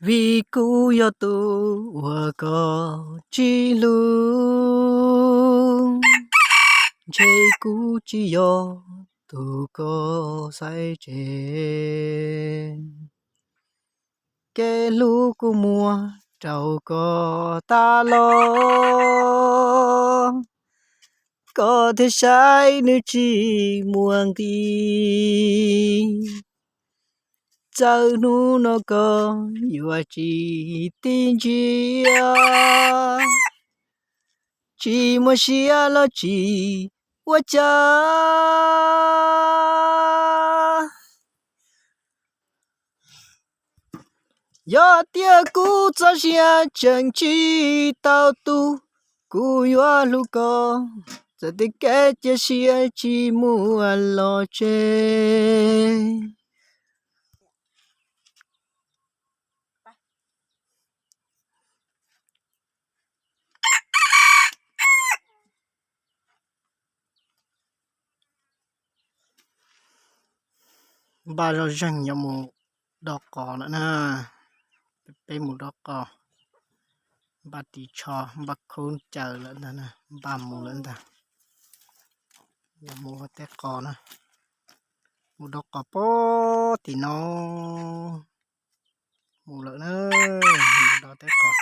Vim kuv yog tus uas koj tsis hlub, ntshe kuv tsis yog tus koj xaiv tseg. Kev hlub kuv muab rau koj tas los, koj thiaj saib nws tsis muaj nqis. Txawm hnub no koj yuav tsis tig ntsia, tsis muaj siab los tsis ua cas. Yog tias kuv txoj sia tseem tsis tau tu, kuv yuav hlub koj txawm tias kev cia siab tsis muaj los tseg. Npaj zoj zeeg yuav mus dob qos lawm na. Peb mus dob qos, npaj ris tsho, npaj khub ncaws lawm ntag, npaj mus lawm ntag. Yuav mus ua teb qos na, mus dob qos pem tim no. Mus lawm na, mus dob teb qos.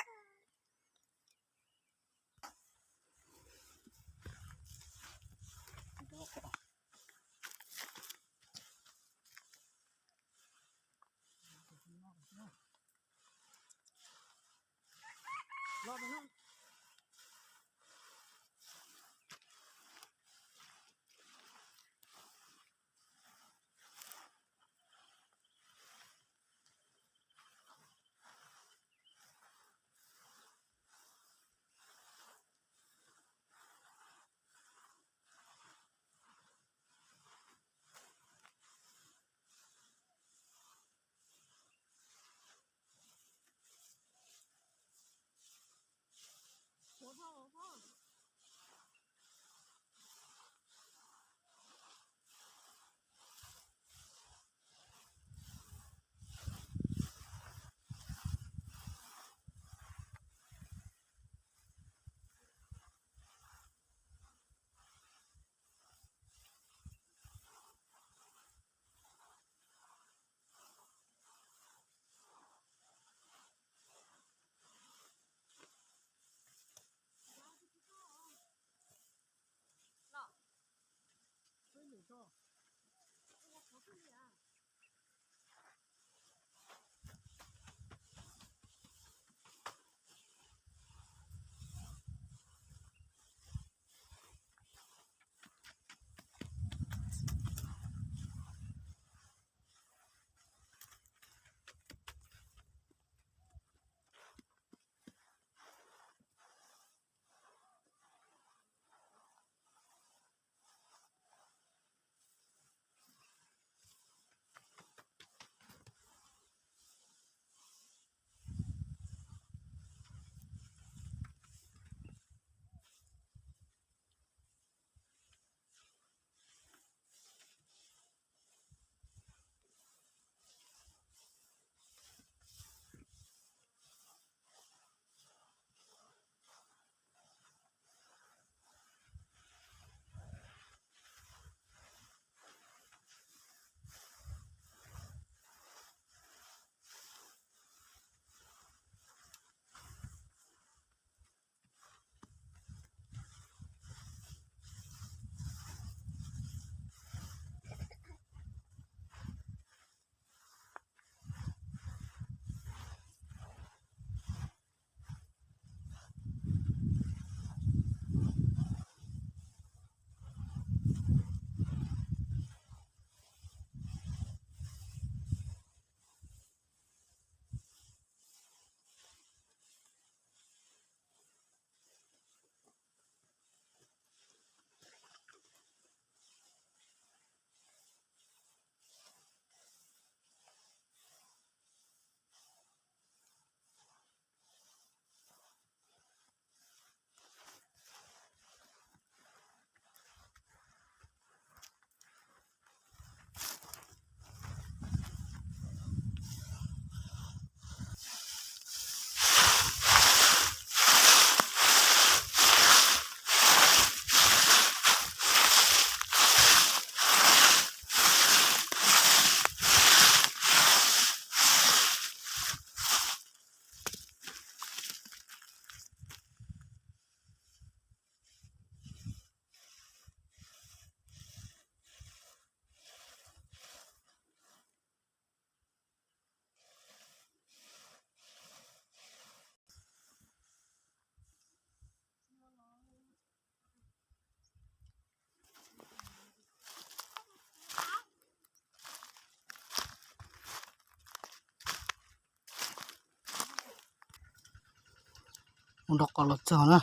Mus rau qhov los txog na.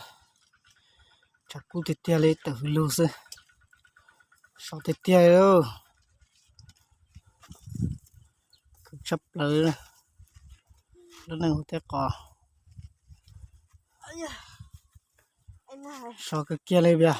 Tshav kub tiag tiag li, tawm hws lug xwb. So tiag tiag li. Kub tshaj plaws. Lub neej hu tej qos. So kawg kiag li yog.